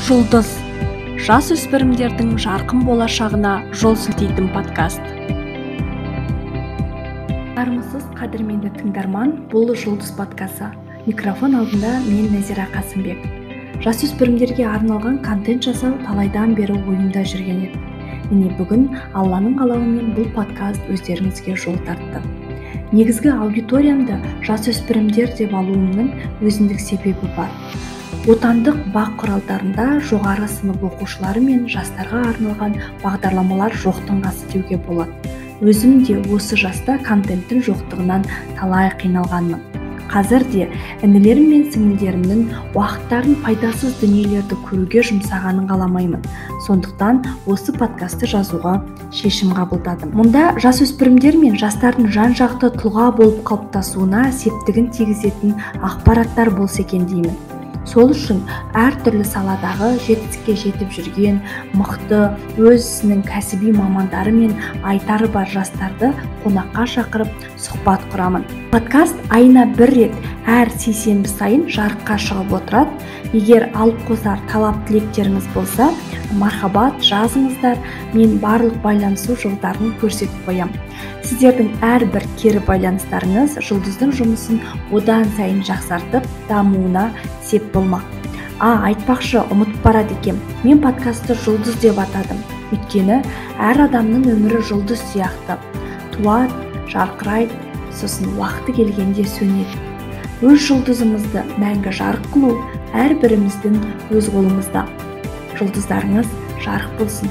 Жұлдыз жасөспірімдердің жарқын болашағына жол сілтейтін подкаст. Армысыз, қадірменді тыңдарман, бұл Жұлдыз подкасты. Микрофон алдында мен, Нәзира Қасымбек. Жасөспірімдерге арналған контент жасау талайдан бері ойымда жүрген еді. Міне, бүгін Алланың қалауымен бұл подкаст өздеріңізге жол тартты. Негізгі аудиториямды жасөспірімдер деп алуымның өзіндік себебі бар. Отандық БАҚ құралдарында жоғары сынып оқушылары мен жастарға арналған бағдарламалар жоқтың қасы деуге болады. Өзім де осы жаста контенттің жоқтығынан талай қиналғанмын. Қазір де інілерім мен сіңілдерімнің уақыттарын пайдасыз дүниелерді көруге жұмсағанын қаламаймын. Сондықтан осы подкастты жазуға шешім қабылдадым. Мұнда жасөспірімдер мен жастардың жан-жақты тұлға болып қалыптасуына септігін тигізетін ақпараттар болса екен деймін. Сол үшін әртүрлі саладағы жетістікке жетіп жүрген, мықты, өз ісінің кәсіби мамандары мен айтары бар жастарды қонаққа шақырып, сұхбат құрамын. Подкаст айына бір рет, әр сейсенбі сайын жарыққа шығып отырады. Егер алып қосар талап тілектеріңіз болса, мархабат, жазыңыздар. Мен барлық байланысу жолдарын көрсетіп қоям. Сіздердің әрбір кері байланыстарыңыз Жұлдыздың жұмысын одан сайын жақсартып, дамуына сеп болмақ. А, айтпақшы, ұмытып барады екем. Мен подкастты Жұлдыз деп атадым. Өйткені әр адамның өмірі жұлдыз сияқты. Туады, жарқырайды, сосын уақыты келгенде сөнеді. Өз жұлдызымызды мәңгі жарық қылу әрбіріміздің өз қолымызда. Жұлдыздарыңыз жарық болсын.